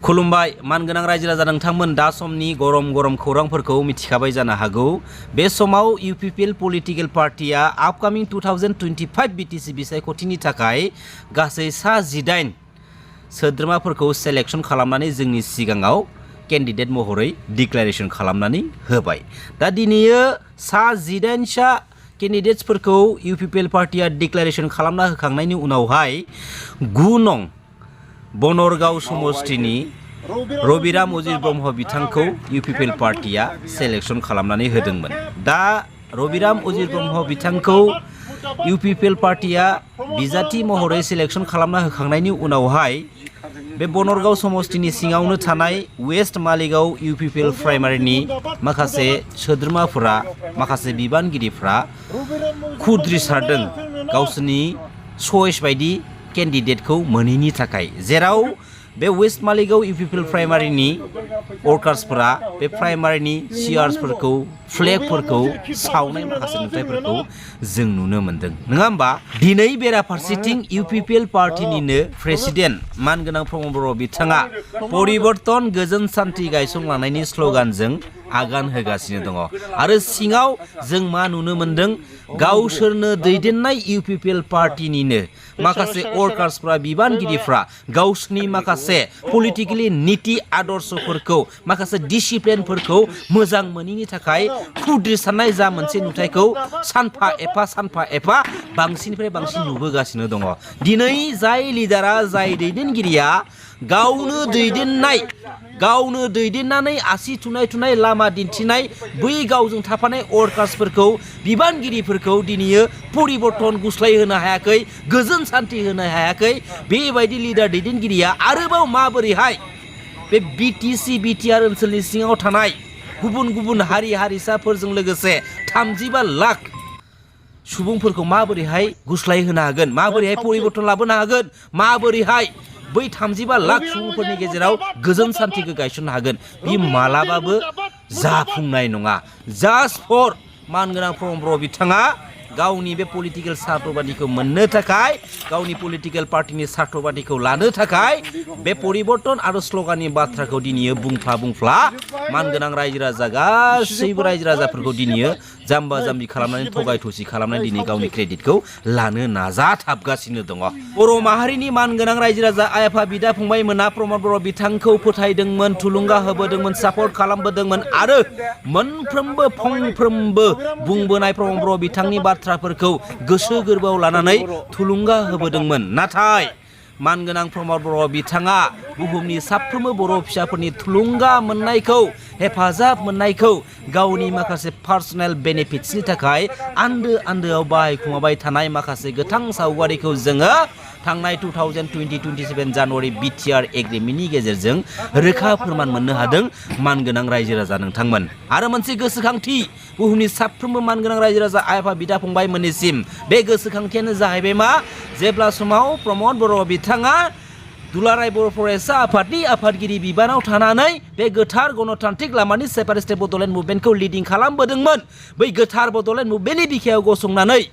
खुलुमबाय मानगोनां रायजो राजा नोंथांमोन दा समनि गरम गरम खौरांफोरखौ मिथिखाबाय जानो हागौ बे समाव UPPL पलिटिकल पार्टिया आपकामिं 2025 BTC बिसायख'थिनि थाखाय गासै सा 18 सोद्रोमाफोरखौ सेलेक्शन खालामनानै जोंनि सिगाङाव कैंडिडेट महरै डिक्लेरेशन खालामनानै होबाय दा दिनैयो सा 18 सा कैंडिडेट्सफोरखौ UPPL पार्टिया डिक्लेरेशन खालामना होखांनायनि उनावहाय 9 नं बनरगाव समष्टिनि रबिराम अजिर ब्रह्म बिथांखौ UPPL पार्टिया सेलेक्शन खालामनानै होदोंमोन दा रबिराम अजिर ब्रह्म बिथांखौ UPPL पार्टिया बिजाथि महरै सेलेक्शन खालामना होखांनायनि उनावहाय बे बनरगाव समष्टिनि सिङावनो थानाय वेस्ट मालिगाव UPPL प्राइमारिनि माखासे सोद्रोमाफोरा माखासे बिबानगिरिफ्रा खुद्रिसारदों गावसोरनि चॉइस बायदि कैंडिडेटखौ मोनैनि थाखाय जेराव बे वेस्ट मालिगाव UPPL प्राइमारिनि वर्कार्सफोरा बे प्राइमारिनि सियार्सफोरखौ फ्लेगफोरखौ सावनाय माखासे नुथायफोरखौ जों नुनो मोन्दों नङा होमबा दिनै बेराफारसेथिं UPPL पार्टिनिनो प्रेसिडेन्ट मानगोनां प्रमद बर' बिथाङा परिबर्तन गोजोन सान्थि गायसंलांनायनि स्लोगानजों आगान होगासिनो दङ आरो सिङाव जों मा नुनो मोन्दों गावसोरनो दैदेननाय UPPL पार्टिनिनो माखासे वर्कार्सफ्रा बिबानगिरिफ्रा गावसोरनि माखासे पलिटिकली नीति आदर्शफोरखौ माखासे डिसिप्लिनफोरखौ मोजां मोनैनि थाखाय खुद्रिसारनाय जा मोनसे नुथायखौ सानफा एफा बांसिननिफ्राय बांसिन नुबोगासिनो दङ दिनै जाय लिडारा जाय दैदेनगिरिया गावनो दैदेननानै आसि थुनाय लामा दिन्थिनाय बै गावजों थाफानाय वर्कार्सफोरखौ बिबानगिरिफोरखौ दिनैयो परिबर्तन गुस्लाय होनो हायाखै गोजोन सान्थि होनो हायाखै बेबायदि लिडार दैदेनगिरिया आरोबाव माबोरैहाय बे BTR ओनसोलनि सिङाव थानाय गुबुन हारि हारिसाफोरजों लोगोसे 35 लाख सुबुंफोरखौ माबोरैहाय गुस्लाय होनो हागोन माबोरैहाय परिबर्तन लाबोनो हागोन माबोरैहाय बै 35 लाख सुबुंफोरनि गेजेराव गोजोन सान्थिखौ गायसननो हागोन बे मालाबाबो जाफुंनाय नङा जास्ट फर मानगोनां प्रमद बर' बिथाङा गावनि बे पलिटिकल सार्थबादिखौ मोननो थाखाय गावनि पलिटिकल पार्टिनि सार्थबादिखौ लानो थाखाय बे परिबर्तन आरो स्लोगाननि बाथ्राखौ दिनैयो बुंफ्ला मानगोनां रायजो राजा गासैबो रायजो राजाफोरखौ दिनैयो जाम्बा जाम्बि खालामनानै थगाय थसि खालामनानै दिनै गावनि क्रेडिटखौ लानो नाजाथाबगासिनो दङ बर' माहारिनि मानगोनां रायजो राजा आइ आफा बिदा फंबायमोना प्रमद बर' बिथांखौ फोथायदोंमोन थुलुंगा होबोदोंमोन सापर्ट खालामबोदोंमोन आरो मोनफ्रोमबो फंफ्रोमबो बुंबोनाय प्रमद बर' बिथांनि बाथ्राफोरखौ गोसो गोरबोआव लानानै थुलुंगा होबोदोंमोन नाथाय मानगोनां प्रमद बर' बिथाङा बुहुमनि साफ्रोमबो बर' फिसाफोरनि थुलुंगा मोननायखौ हेफाजाब मोननायखौ गावनि माखासे पार्सनेल बेनिफिट्सनि थाखाय आन्दोआव बाहायखुमाबाय थानाय माखासे गोथां सावगारिखौ जोङो थांनाय 2027 जानुवारि BTR एग्रिमेन्टनि गेजेरजों रोखा फोरमान मोननो हादों मानगोनां रायजो राजा नोंथांमोन आरो मोनसे गोसोखांथि बुहुमनि साफ्रोमबो मानगोनां रायजो राजा आइ आफा बिदा फंबाय मोननिसिम बे गोसोखांथियानो जाहैबाय मा जेब्ला समाव प्रमद बर' बिथाङा दुलाराय बर' फरायसा आफादनि आफादगिरि बिबानाव थानानै बे गोथार गणतान्त्रिक लामानि सेपारेटिस्ट बड'लेण्ड मुभमेन्टखौ लिडिं खालामबोदोंमोन बै गोथार बड'लेण्ड मुभमेन्टनि बिखायाव गसंनानै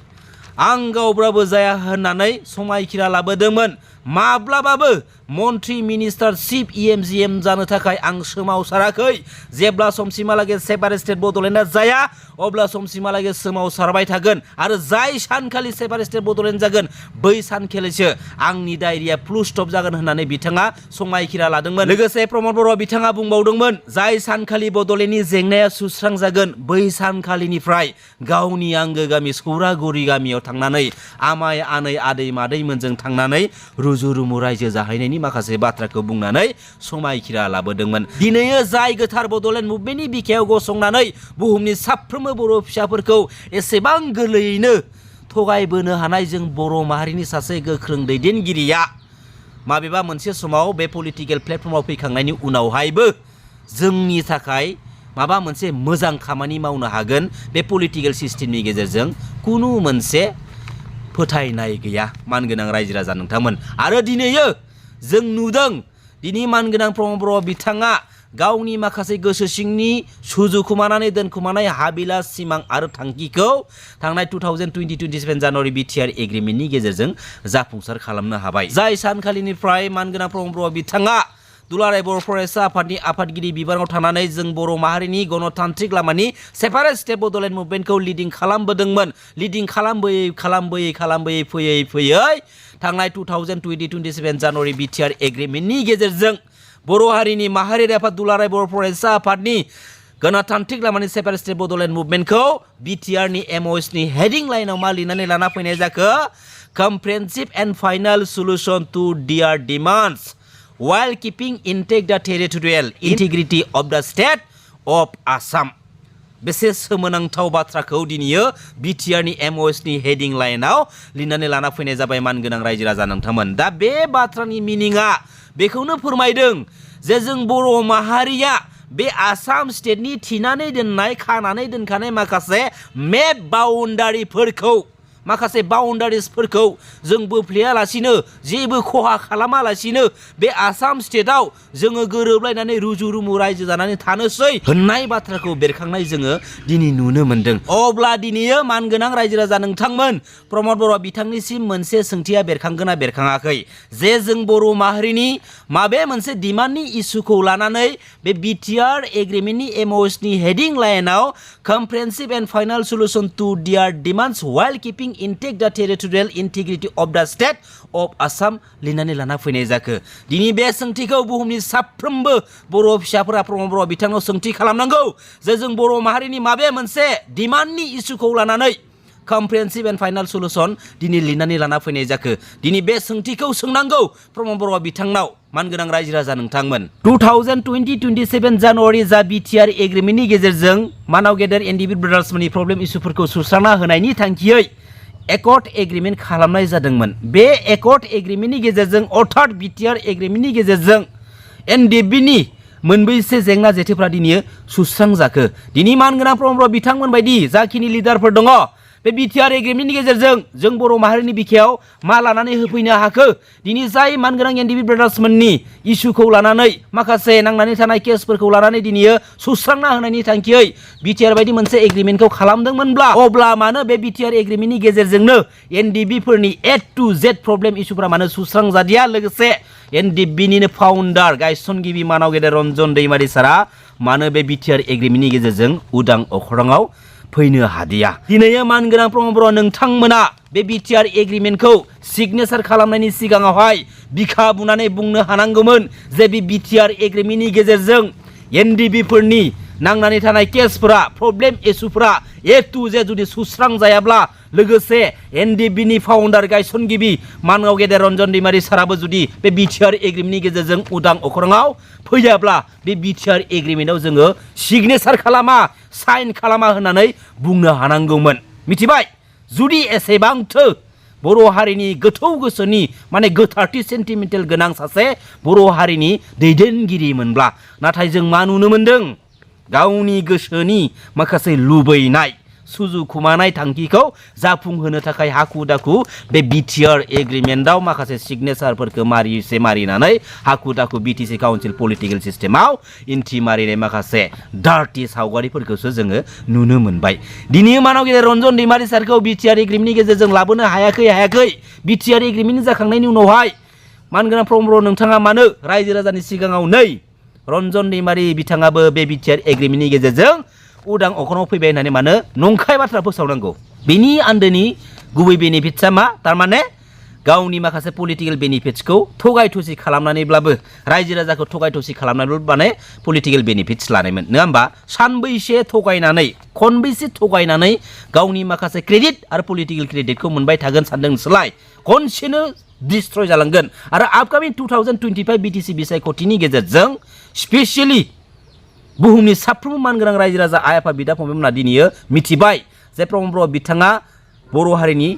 आं गावब्राबो जाया होननानै समायखिरा लाबोदोंमोन माब्लाबाबो मन्त्रि मिनिस्टार चिफ EMGM जानो थाखाय आं सोमावसाराखै जेब्ला समसिमहालागै सेपारेटिस्ट बड'लेण्डआ जाया अब्ला समसिमहालागै सोमावसारबाय थागोन आरो जाय सानखालि सेपारेटिस्ट बड'लेण्ड जागोन बै सानखालिसो आंनि डायरिया फुल स्टप जागोन होननानै बिथाङा समायखिरा लादोंमोन लोगोसे प्रमद बर' बिथाङा बुंबावदोंमोन जाय सानखालि बड'लेण्डनि जेंनाया सुस्रांजागोन बै सानखालिनिफ्राय गावनि आंगो गामि सौरागुरि गामियाव थांनानै आमाय आनै आदै मादैमोनजों थांनानै रुजु रुमु रायजो जाहैनायनि माखासे बाथ्राखौ बुंनानै समायखिरा लाबोदोंमोन दिनैयो जाय गोथार बड'लेण्ड मुभमेन्टनि बिखायाव गसंनानै बुहुमनि साफ्रोमबो बर' फिसाफोरखौ एसेबां गोरलैयैनो थगायबोनो हानाय जों बर' माहारिनि सासे गोख्रों दैदेनगिरिया माबेबा मोनसे समाव बे पलिटिकल प्लेटफर्माव फैखांनायनि उनावहायबो जोंनि थाखाय माबा मोनसे मोजां खामानि मावनो हागोन बे पलिटिकल सिस्टेमनि गेजेरजों कुनु मोनसे फोथायनाय गैया मानगोनां रायजो राजा नोंथांमोन आरो दिनैयो जों नुदों दिनै मानगोनां प्रमद बर' बिथाङा गावनि माखासे गोसो सिंनि सुजुखुमानानै दोनखुमानाय हाबिलास सिमां आरो थांखिखौ थांनाय 2027 जानुवारि BTR एग्रिमेन्टनि गेजेरजों जाफुंसार खालामनो हाबाय जाय सानखालिनिफ्राय मानगोनां प्रमद बर' बिथाङा दुलाराय बर' फरायसा आफादनि आफादगिरि बिबानाव थानानै जों बर' माहारिनि गणतान्त्रिक लामानि सेपारेट स्टेट बड'लेण्ड मुभमेन्टखौ लिडिं खालामबोदोंमोन। लिडिं खालामबोयै फैयै थांनाय 2020-27 जानुवारि बिटिआर एग्रिमेन्टनि गेजेरजों बर' हारिनि माहारियारि आफाद दुलाराय बर' फरायसा आफादनि गणतान्त्रिक लामानि सेपारेट स्टेट बड'लेण्ड मुभमेन्टखौ बिटिआरनि एमअएसनि हेडिं लाइनाव मा लिरनानै लाना फैनाय जाखो? Comprehensive and final solution to their demands while keeping intact the territorial integrity of the state of Assam। बेसे सोमोनांथाव बाथ्राखौ दिनैयो बिटिआरनि एमअएसनि हेडिं लाइनाव लिरनानै लाना फैनाय जाबाय मानगोनां रायजो राजा नोंथांमोन। दा बे बाथ्रानि मिनिङा बेखौनो फोरमायदों जे जों बर' माहारिया बे आसाम स्टेटनि थिनानै दोननाय खानानै दोनखानाय माखासे मेप बाउन्डारिफोरखौ माखासे बाउन्डारिसफोरखौ जों बोफ्लेयालासिनो जेबो खहा खालामालासिनो बे आसाम स्टेटआव जोङो गोरोबलायनानै रुजु रुमु रायजो जानानै थानोसै होननाय बाथ्राखौ बेरखांनाय जोङो दिनै नुनो मोन्दों। अब्ला दिनैयो मानगोनां रायजो राजा नोंथांमोन प्रमद बर' बिथांनिसिम मोनसे सोंथिया बेरखांगोना बेरखाङाखै जे जों बर' माहारिनि माबे मोनसे डिमान्डनि इस्युखौ लानानै बे बिटिआर एग्रिमेन्टनि एमअएसनि हेडिं लाइनाव comprehensive and final solution to their demands while keeping intact the territorial integrity of the state of Assam लिरनानै लाना फैनाय जाखो? दिनै बे सोंथिखौ बुहुमनि साफ्रोमबो बर' फिसाफोरा प्रमद बर' बिथांनाव सोंथि खालामनांगौ जे जों बर' माहारिनि माबे मोनसे डिमान्डनि इस्युखौ लानानै कम्प्रेहेन्सिभ एन्ड फाइनाल सल्युशन दिनै लिरनानै लाना फैनाय जाखो? दिनै बे सोंथिखौ सोंनांगौ प्रमद बर' बिथांनाव मानगोनां रायजो राजा नोंथांमोन। 2020-27 जानुवारि जा बिटिआर एग्रिमेन्टनि गेजेरजों मानाव गेदेर एनडिबि ब्रादार्समोननि प्रब्लेम इस्युफोरखौ सुस्रांना होनायनि थांखियै एकर्ड एग्रिमेन्ट खालामनाय जादोंमोन। बे एकर्ड एग्रिमेन्टनि गेजेरजों अर्थात बिटिआर एग्रिमेन्टनि गेजेरजों एनडिबिनि मोनबैसे जेंना जेथोफोरा दिनै सुस्रांजाखो? दिनै मानगोनां प्रमद बर' बिथांमोन बायदि जाखिनि लिडारफोर दङ बे बिटिआर एग्रिमेन्टनि गेजेरजों जों बर' माहारिनि बिखायाव मा लानानै होफैनो हाखो? दिनै जाय मानगोनां एनडिबि ब्रादार्समोननि इस्युखौ लानानै माखासे नांनानै थानाय केसफोरखौ लानानै दिनै सुस्रांना होनायनि थांखियै बिटिआर बायदि मोनसे एग्रिमेन्टखौ खालामदोंमोनब्ला अब्ला मानो बे बिटिआर एग्रिमेन्टनि गेजेरजोंनो एनडिबिफोरनि ए टु जेड प्रब्लेम इस्युफोरा मानो सुस्रांजादिया? लोगोसे एनडिबिनिनो फाउन्डार गायसनगिरि मानाव गेदेर रन्जन दैमारि सारा मानो बे बिटिआर एग्रिमेन्टनि गेजेरजों उदां अख्राङाव फैनो हादिया? दिनैयो मानगोनां प्रमद बर' नोंथांमोना बे बिटिआर एग्रिमेन्टखौ सिगनेचार खालामनायनि सिगाङावहाय बिखा बुनानै बुंनो हानांगौमोन जे बे बिटिआर एग्रिमेन्टनि गेजेरजों एनडिबिफोरनि नांनानै थानाय केसफोरा प्रब्लेम इस्युफोरा ए टु जेड जुदि सुस्रांजायाब्ला लोगोसे एनडिबिनि फाउन्डार गायसनगिरि मानगाव गेदेर रन्जन दैमारि साराबो जुदि बे बिटिआर एग्रिमेन्टनि गेजेरजों उदां अख्राङाव फैयाब्ला बे बिटिआर एग्रिमेन्टआव जोङो सिगनेचार खालामा साइन खालामा होननानै बुंनो हानांगौमोन। मिथिबाय? जुदि एसेबांथो बर' हारिनि गोथौ गोसोनि माने गोथारथि सेन्टिमेन्टेल गोनां सासे बर' हारिनि दैदेनगिरिमोनब्ला नाथाय जों मा नुनो मोन्दों? गावनि गोसोनि माखासे लुबैनाय सुजुखुमानाय थांखिखौ जाफुंहोनो थाखाय हाखु दाखु बे बिटिआर एग्रिमेन्टआव माखासे सिगनेचारफोरखौ मारिनानै हाखु दाखु बिटिसि काउन्सिल पलिटिकेल सिस्टेमाव इन्ट्रि मारिनाय माखासे डार्टि सावगारिफोरखौसो जोङो नुनो मोनबाय। दिनै मानाव गेदेर रन्जन दैमारि सारखौ बिटिआर एग्रिमेन्टनि गेजेरजों लाबोनो हायाखै बिटिआर एग्रिमेन्ट जाखांनायनि उनावहाय मानगोनां प्रमद बर' नोंथाङा मानो रायजो राजानि सिगाङाव नै रन्जन दैमारि बिथाङाबो बे बिटिआर एग्रिमेन्टनि गेजेरजों उदां अख्राङाव फैबाय होननानै मानो नंखाय बाथ्रा फोसावनांगौ? बेनि आन्दोनि गुबै बेनिफिट्सआ मा? थारमाने गावनि माखासे पलिटिकेल बेनिफिट्सखौ थगाय थसि खालामनानैब्लाबो रायजो राजाखौ थगाय थसि खालामनानैब्लाबो माने पलिटिकेल बेनिफिट्स लानायमोन नङा होमबा? सानबैसे थगायनानै खनबैसे थगायनानै गावनि माखासे क्रेडिट आरो पलिटिकेल क्रेडिटखौ मोनबाय थागोन सानदों नोंसोरलाय? खनसेनो डिस्ट्रय जालांगोन। आरो आपकामिं 2025 बिटिसि बिसायख'थिनि गेजेरजों स्पेसियेलि बुहुमनि साफ्रोमबो मानगोनां रायजो राजा आइ आफा बिदा फंबायमोना दिनैयो मिथिबाय जे प्रमद बर' बिथाङा बर' हारिनि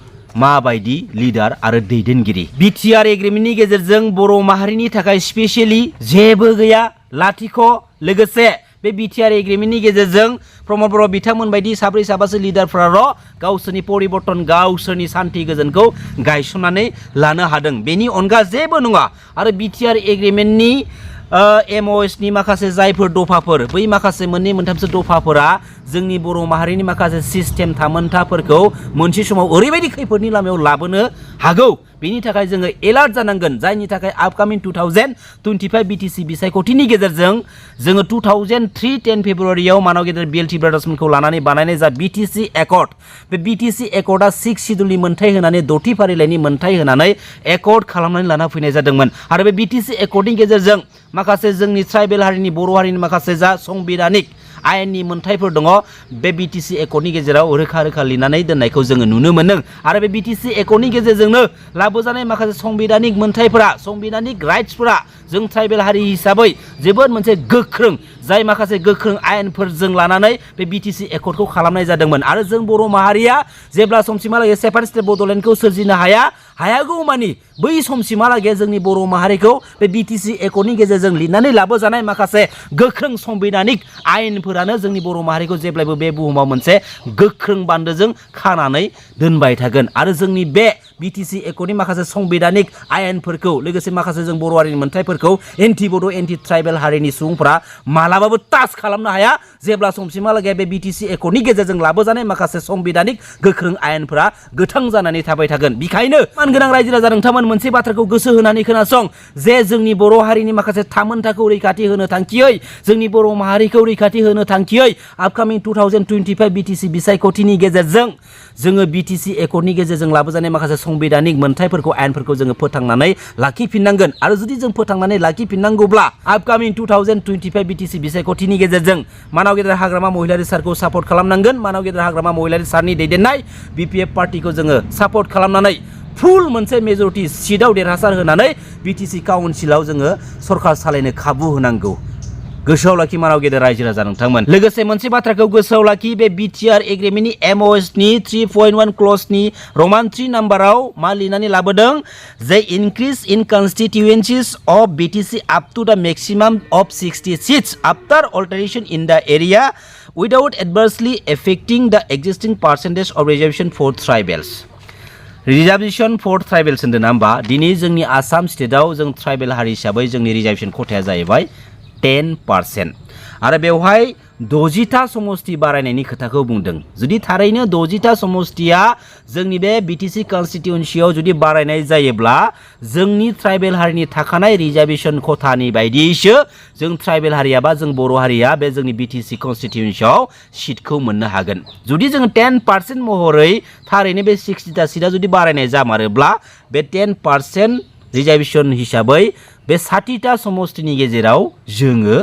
माबायदि लिडार आरो दैदेनगिरि। बिटिआर एग्रिमेन्टनि गेजेरजों बर' माहारिनि थाखाय स्पेसियेलि जेबो गैया लाथिख'। लोगोसे बे बिटिआर एग्रिमेन्टनि गेजेरजों प्रमद बर' बिथांमोन बायदि साब्रै साबासो लिडारफोराल' गावसोरनि परिबर्तन गावसोरनि सान्थि गोजोनखौ गायसननानै लानो हादों। बेनि अनगा जेबो नङा। आरो बिटिआर एग्रिमेन्टनि एमअएसनि माखासे जायफोर दफाफोर बै माखासे मोननै मोनथामसो दफाफोरा जोंनि बर' माहारिनि माखासे सिस्टेम थामोन्थाफोरखौ मोनसे समाव ओरैबायदि खैफोदनि लामायाव लाबोनो हागौ बेनि थाखाय जोङो एलार्ट जानांगोन जायनि थाखाय आपकामिं 2025 BTC बिसायख'थिनि गेजेरजों जोङो 2003 फेब्रुवारियाव मानाव गेदेर BLT ब्रादार्समोनखौ लानानै बानायनाय जा BTC एकर्ड बे BTC एकर्डआ 6 शिड्युलनि मोनथाय होनानै 6थि फारिलाइनि मोनथाय होनानै एकर्ड खालामनानै लाना फैनाय जादोंमोन आरो बे BTC एकर्डनि गेजेरजों माखासे जोंनि ट्राइबेल हारिनि बर' हारिनि माखासे जा संबिधानिक आयेननि मोनथायफोर दङ बे BTC एकर्डनि गेजेराव रोखा रोखा लिरनानै दोननायखौ जोङो नुनो मोनदों आरो बे BTC एकर्डनि गेजेरजोंनो लाबोजानाय माखासे संबिधानिक मोनथायफोरा संबिधानिक राइट्सफोरा जों ट्राइबेल हारि हिसाबै जोबोद मोनसे गोख्रों जाय माखासे गोख्रों आयेनफोरजों लानानै बे BTC एकर्डखौ खालामनाय जादोंमोन आरो जों बर' माहारिया जेब्ला समसिमहालागै सेपारेट स्टेट बड'लेण्डखौ सोरजिनो हायागौमानि बै समसिमहालागै जोंनि बर' माहारिखौ बे BTC एकर्डनि गेजेरजों लिरनानै लाबोजानाय माखासे गोख्रों संबिधानिक आयेनफोरानो जोंनि बर' माहारिखौ जेब्लायबो बे बुहुमाव मोनसे गोख्रों बान्दोजों खानानै दोनबाय थागोन आरो जोंनि बे BTC एकर्डनि माखासे संबिधानिक आयेनफोरखौ लोगोसे माखासे जों बर' हारिनि मोनथायफोरखौ एन्टि बड' एन्टि ट्राइबेल हारिनि सुबुंफोरा मालाबाबो टाच खालामनो हाया जेब्ला समसिमहालागै बे BTC एकर्डनि गेजेरजों लाबोजानाय माखासे संबिधानिक गोख्रों आयेनफोरा गोथां जानानै थाबाय थागोन बेखायनो मानगोनां रायजो राजा नोंथांमोन मोनसे बाथ्राखौ गोसो होनानै खोनासं जे जोंनि बर' हारिनि माखासे थामोनथाखौ रैखाथि होनो थांखियै जोंनि बर' माहारिखौ रैखाथि होनो थांखियै आपकामिं 2025 BTC बिसायख'थिनि गेजेरजों जोङो BTC एकर्डनि गेजेरजों लाबोजानाय माखासे संबिधानिक मोनथायफोरखौ आयेनफोरखौ जोङो फोथांनानै लाखिफिननांगोन आरो जुदि जों फोथांनानै लाखिफिननांगौब्ला आपकामिं 2025 BTC बिसायख'थिनि गेजेरजों मानाव गेदेर हाग्रामा महिलारि सारखौ सापर्ट खालामनांगोन मानाव गेदेर हाग्रामा महिलारि सारनि दैदेननाय BPF पार्टिखौ जोङो सापर्ट खालामनानै फुल मोनसे मेजरिटि सिटआव देरहासार होनानै BTC काउन्सिलाव जोङो सरकार सालायनो खाबु होनांगौ गोसोआव लाखि मानाव गेदेर रायजो राजा नोंथांमोन लोगोसे मोनसे बाथ्राखौ गोसोआव लाखि बे BTR एग्रिमेन्टनि MOS नि 3.1 क्लजनि रमान 3 नाम्बाराव मा लिरनानै लाबोदों जे increase in constituencies of BTC up to the maximum of 60 seats after alteration in the area without adversely affecting the existing percentage of reservation for tribals reservation for tribals होनदों ना होमबा दिनै जोंनि आसाम स्टेटआव जों ट्राइबेल हारि हिसाबै जोंनि रिजार्भेसन खथाया जाहैबाय 10% आरो बेवहाय 60टा समष्टि बारायनायनि खोथाखौ बुंदों जुदि थारैनो 60टा समष्टिया जोंनि बे BTC कन्स्टिट्युएन्सियाव जुदि बारायनाय जायोब्ला जोंनि ट्राइबेल हारिनि थाखानाय रिजार्भेसन खथानि बायदियैसो जों ट्राइबेल हारिया बा जों बर' हारिया बे जोंनि BTC कन्स्टिट्युएन्सियाव सिटखौ मोननो हागोन जुदि जों 10% महरै थारैनो बे 60टा सिटआ जुदि बारायनाय जामारोब्ला बे 10% रिजार्भेसन हिसाबै बे 60टा समष्टिनि गेजेराव जोङो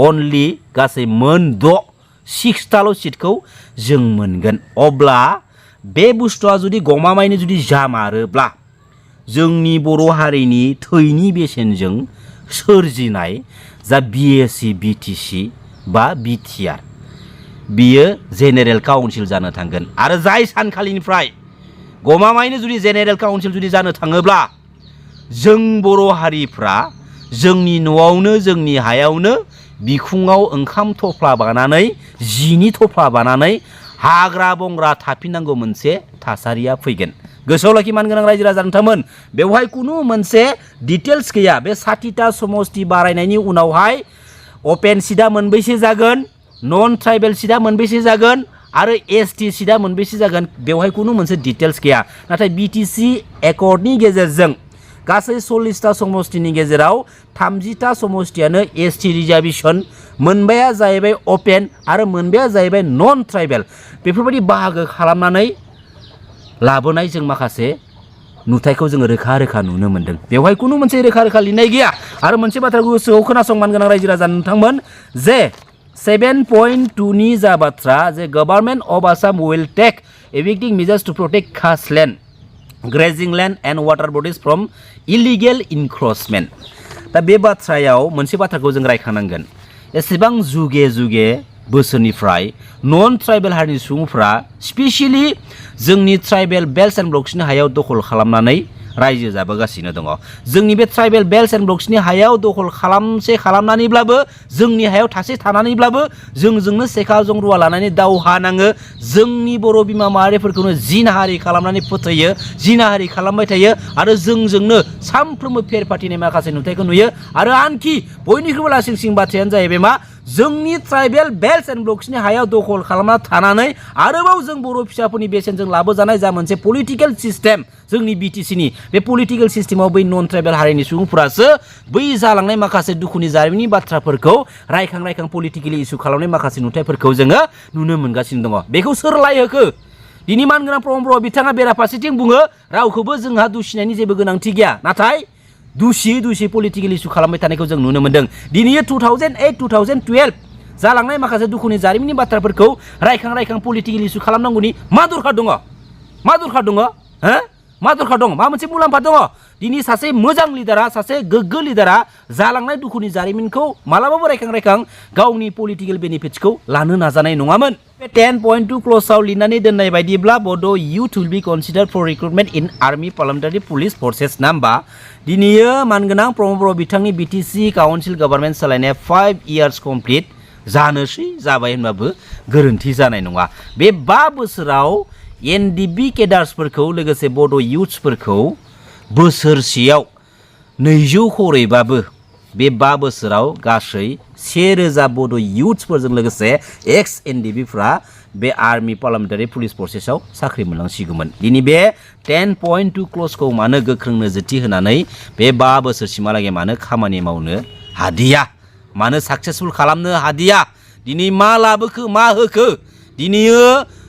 अनलि गासै मोन 6टाल' सिटखौ जों मोनगोन अब्ला बे बुस्थुआ जुदि गमामायैनो जुदि जामारोब्ला जोंनि बर' हारिनि थैनि बेसेनजों सोरजिनाय जा BSc BTC बा BTR बियो जेनेरेल काउन्सिल जानो थांगोन आरो जाय सानखालिनिफ्राय गमामायैनो जुदि जेनेरेल काउन्सिल जुदि जानो थाङोब्ला जों बर' हारिफ्रा जोंनि न'आवनो जोंनि हायावनो बिखुङाव ओंखाम थफ्ला बानानै जिनि थफ्ला बानानै हाग्रा बंग्रा थाफिननांगौ मोनसे थासारिया फैगोन गोसोआव लाखि मानगोनां रायजो राजा नोंथांमोन बेवहाय खुनु मोनसे डिटेल्स गैया बे 60टा समष्टि बारायनायनि उनावहाय अपेन सिटआ मोनबैसे जागोन नन ट्राइबेल सिटआ मोनबैसे जागोन आरो ST सिटआ मोनबैसे जागोन बेवहाय खुनु मोनसे डिटेल्स गैया नाथाय BTC एकर्डनि गेजेरजों गासै 40टा समष्टिनि गेजेराव 30टा समष्टियानो ST रिजार्भेसन मोनबाया जाहैबाय अपेन आरो मोनबाया जाहैबाय नन ट्राइबेल बेफोरबायदि बाहागो खालामनानै लाबोनाय जों माखासे नुथायखौ जोङो रोखा रोखा नुनो मोनदों बेवहाय खुनु मोनसे रोखा रोखा लिरनाय गैया आरो मोनसे बाथ्राखौ गोसोआव खोनासंमान गोनां रायजो राजा नोंथांमोन जे 7.2 नि जा बाथ्रा जे government of Assam will take effective measures to protect caste land grazing land and water bodies from illegal encroachment दा बे बाथ्रायाव मोनसे बाथ्राखौ जों रायखांनांगोन एसेबां जुगे बोसोरनिफ्राय नन ट्राइबेल हारिनि सुबुंफ्रा स्पेसियली जोंनि ट्राइबेल बेल्ट्स एन्ड ब्लक्सनि हायाव दखल खालामनानै रायजो जाबोगासिनो दङ जोंनि बे ट्राइबेल बेल्ट्स एन्ड ब्लक्सनि हायाव दखल खालामनानैब्लाबो जोंनि हायाव थासे थानानैब्लाबो जोंजोंनो सेखा जंरुवा लानानै दावहा नाङो जोंनि बर' बिमा माहारिफोरखौनो जिनाहारि खालामनानै फोथैयो जिनाहारि खालामबाय थायो आरो जोंजोंनो सानफ्रोमबो फेर फाथिनाय माखासे नुथायखौ नुयो आरो आनखि बयनिख्रुइबो लासिंसिं बाथ्रायानो जाहैबाय मा जोंनि ट्राइबेल बेल्ट एन्ड ब्लक्सनि हायाव दखल खालामना थानानै आरोबाव जों बर' फिसाफोरनि बेसेनजों लाबोजानाय जा मोनसे पलिटिकेल सिस्टेम जोंनि बिटिसिनि बे पलिटिकेल सिस्टेमाव बै नन ट्राइबेल हारिनि सुबुंफोरासो बै जालांनाय माखासे दुखुनि जारिमिननि बाथ्राफोरखौ रायखां पलिटिकेलि इसु खालामनाय माखासे नुथायफोरखौ जोङो नुनो मोनगासिनो दङ। बेखौ सोर लायहोखो? दिनै मानगोनां प्रमद बर' बिथाङा बेराफारसेथिं बुङो रावखौबो जोंहा दुसिनायनि जेबो गोनांथि गैया, नाथाय दुसि पलिटिकेल इसु खालामबाय थानायखौ जों नुनो मोन्दों। दिनै 2008-2012 जालांनाय माखासे दुखुनि जारिमिननि बाथ्राफोरखौ रायखां पलिटिकेल इसु खालामनांगौनि मा दरखार दङ? मा दरखार दङ? मा दरखार दङ? मा मोनसे मुलाम्फा दङ? दिनै सासे मोजां लिडारा, सासे गोग्गो लिडारा जालांनाय दुखुनि जारिमिनखौ मालाबाबो रायखां गावनि पलिटिकेल बेनिफिट्सखौ लानो नाजानाय नङामोन। 10.2 क्ल'जआव लिरनानै दोननाय बायदिब्ला बड' youth will be considered for recruitment in army parliamentary police forces ना होमबा? दिनैयो मानगोनां प्रमद बर' बिथांनि बिटिसि काउन्सिल गभर्नमेन्ट सालायनाया 5 years कमप्लिट जानोसै जाबाय होनबाबो गोरोन्थि जानाय नङा। बे 5 बोसोराव एनडिबि केडार्सफोरखौ लोगोसे बड' युथ्सफोरखौ बोसोरसेयाव 200 खरैबाबो बे 5 बोसोराव गासै 1000 बड' युथ्सफोरजों लोगोसे एक्स एनडिबिफ्रा बे आर्मी पार्लियामेन्टारि पुलिस फर्सेसआव साख्रि मोनलांसिगौमोन। दिनै बे 10.2 क्ल'जखौ मानो गोख्रों नोजोरथि होनानै बे 5 बोसोरसिमहालागै मानो खामानि मावनो हादिया, मानो साक्सेसफुल खालामनो हादिया? दिनै मा लाबोखो, मा होखो? दिनैयो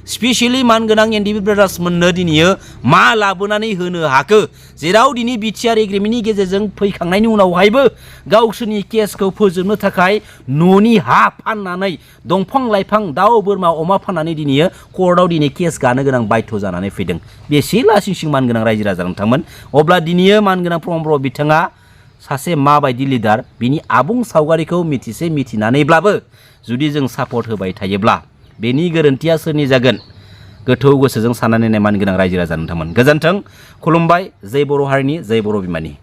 स्पेसियेलि मानगोनां एनडिबि ब्रादार्स मोननो दिनैयो मा लाबोनानै होनो हाखो? जेराव दिनै बिटिआर एग्रिमेन्टनि गेजेरजों फैखांनायनि उनावहायबो गावसोरनि केसखौ फोजोबनो थाखाय न'नि हा फाननानै दंफां लाइफां दाउ बोरमा अमा फाननानै दिनैयो कर्टआव दिनै केस गानो गोनां बाध्य जानानै फैदों। बेसे लासिंसिं मानगोनां रायजो राजा नोंथांमोन? अब्ला दिनैयो मानगोनां प्रमद बर' बिथाङा सासे माबायदि लिडार बिनि आबुं सावगारिखौ मिथिनानैब्लाबो जुदि जों सापर्ट होबाय थायोब्ला बेनि गोरोन्थिया सोरनि जागोन? गोथौ गोसोजों साननानै नाय मानगोनां रायजो राजा नोंथांमोन। गोजोन्थों, खुलुमबाय। जय बर' हारिनि, जय बर' बिमानि।